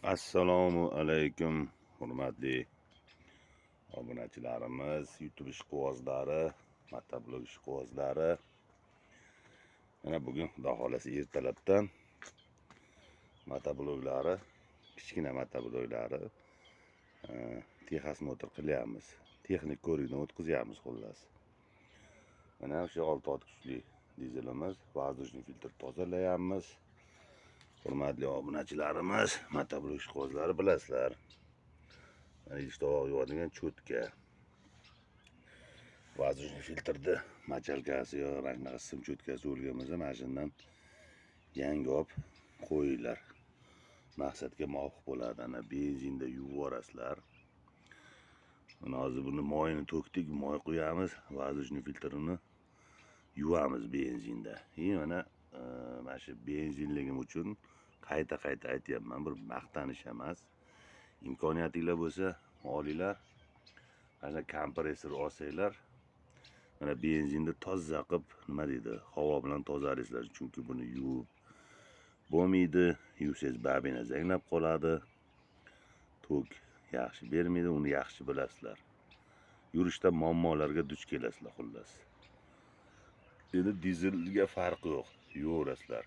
Assalomu alaykum, hurmatli obunachilarimiz, YouTube ishqibozlari, motoblog ishqibozlari. Mana bugun Xudo xolasa ertalabdan motobloglari, kichkina motobloglari техосмотр qilyapmiz. Texnik ko'rikdan o'tkazyapmiz xullas. Mana o'sha 6 ot kuchli dizelimiz, воздушный filtr tozalayapmiz. Hurmatli obunachilarimiz, motoblog ishqibozlari, bilasizlar. Mana idish tovoq yuvadigan cho'tka. Воздушный filtrni мочалка si yo mana shunaqa sim cho'tkasi o'lgan bo'lsa, mana shundan yangi olib qo'yinglar. Maqsadga muvofiq bo'ladi. Ana benzinda yuvib yuborasizlar. Mana hozir buni moyini to'kdik, moy quyamiz, воздушный filtrini yuvamiz benzinda. И mana shu benzinligim uchun qayta-qayta aytyapman, bir maqtanish emas. Imkoniyatinglar bo'lsa, olinglar. Mana kompressor olsanglar, mana benzinni toza qilib, nima deydi, havo bilan tozalaysizlar, chunki buni yuvib bo'lmaydi. Yuvsangiz babina zanglab qoladi. Tok yaxshi bermaydi, uni yaxshi bilasizlar. Yurishda muammolarga duch kelasizlar xullas. Endi dizelga farqi yo'q, yuvaverasizlar.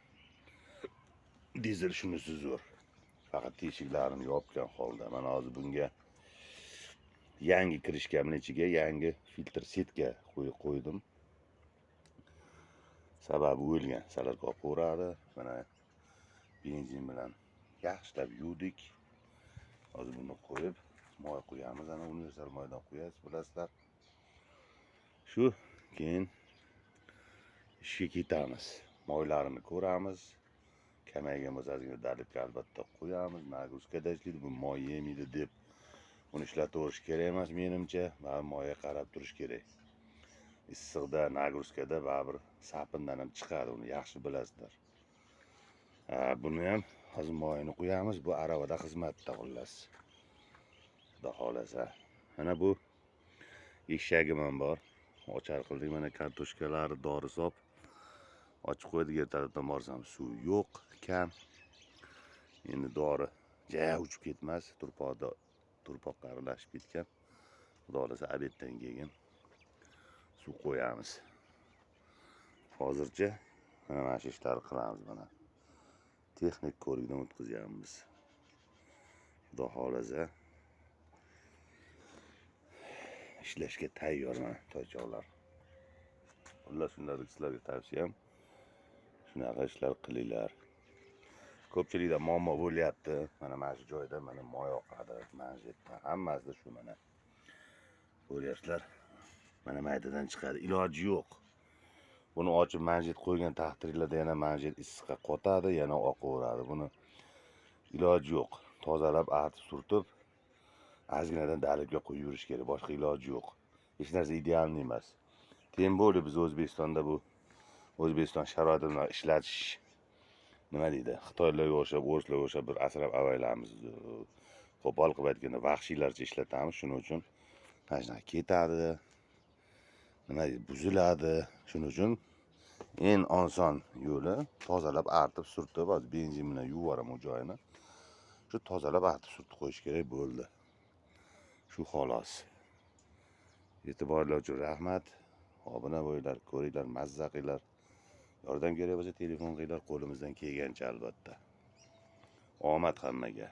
Dizel shunisi zo'r. Faqat teshiklarini yopgan holda. Mana hozir bunga yangi крышка mni ichiga yangi filtr сетка qo'ydim. Sababi o'lgan, солярка olib qo'yadi. Mana benzin bilan yaxshilab yuvdik. Hozir buni qo'yib, moy quyamiz. Ana universal moydan quyasiz, bilasizlar. Shu keyin ishga ketamiz. Moylarini ko'ramiz. Kamaygan bo'lsa, ozgina доливка albatta qo'yamiz. Нагрузка da ishlaydi, bu moy yemaydi deb uni ishlataverish kerak emas menimcha. Baribir moyga qarab turish kerak. Issiqda, нагрузка da baribir sapindan ham chiqadi, uni yaxshi bilasizlar. Ha, buni ham hozir moyini quyamiz. Bu aravada xizmatda xullas. Xudo xohlasa. Mana bu eshagim ham bor. Ochar qildik, mana kartoshkalari dori solib ochib qo'ydik. Ertalabdan borsam suv yo'q, kam. Endi dori ja uchib ketmas, turpoqda turpoqqa aralashib ketgan. Xudo xohlasa обед dan keyin suv qo'yamiz. Hozircha mana shu ishlarni qilamiz mana. Texnik ko'rikdan o'tkazyapmiz. Xudo xohlasa ishlashga tayyor mana toychoqlar. Xullas, shunday sizlarga tavsiyam, shunaqa ishlar qilinglar. Ko'pchilikda muammo bo'lyapti. Mana shu joyda mana moy oqadi, manjetdan hammasida shu mana. Ko'ryapsizlar. Mana maydadan chiqadi. Iloji yo'q. Buni ochib manjet qo'ygan taqdirlarda yana manjet issiqqa qotadi, yana oqaveradi. Buni iloji yo'q. Tozalab, artib, surtib, ozginadan доливка qo'yib yurish kerak. Boshqa iloji yo'q. Hech narsa идеальный emas. Тем более biz O'zbekistonda, bu O'zbekiston sharoitini ishlatish, nima deydi, xitoylarga o'xshab, o'rislarga o'xshab bir asrab avaylaymiz. Qo'pol qilib aytganda, vahshiylarcha ishlatamiz. Shuning uchun mana shunaqa ketadi. Nima deydi, buziladi. Shuning uchun eng oson yo'li tozalab, artib, surtib, hozir benzin bilan yuvib yuboraman u joyini. Shu tozalab, artib, surtib qo'yish kerak bo'ldi. Shu xolos. E'tiborlar uchun rahmat. Obuna bo'linglar, ko'ringlar, mazza qilinglar. Yordam kerak bo'lsa, telefon qilinglar, qo'limizdan kelgancha albatta. Omad hammaga.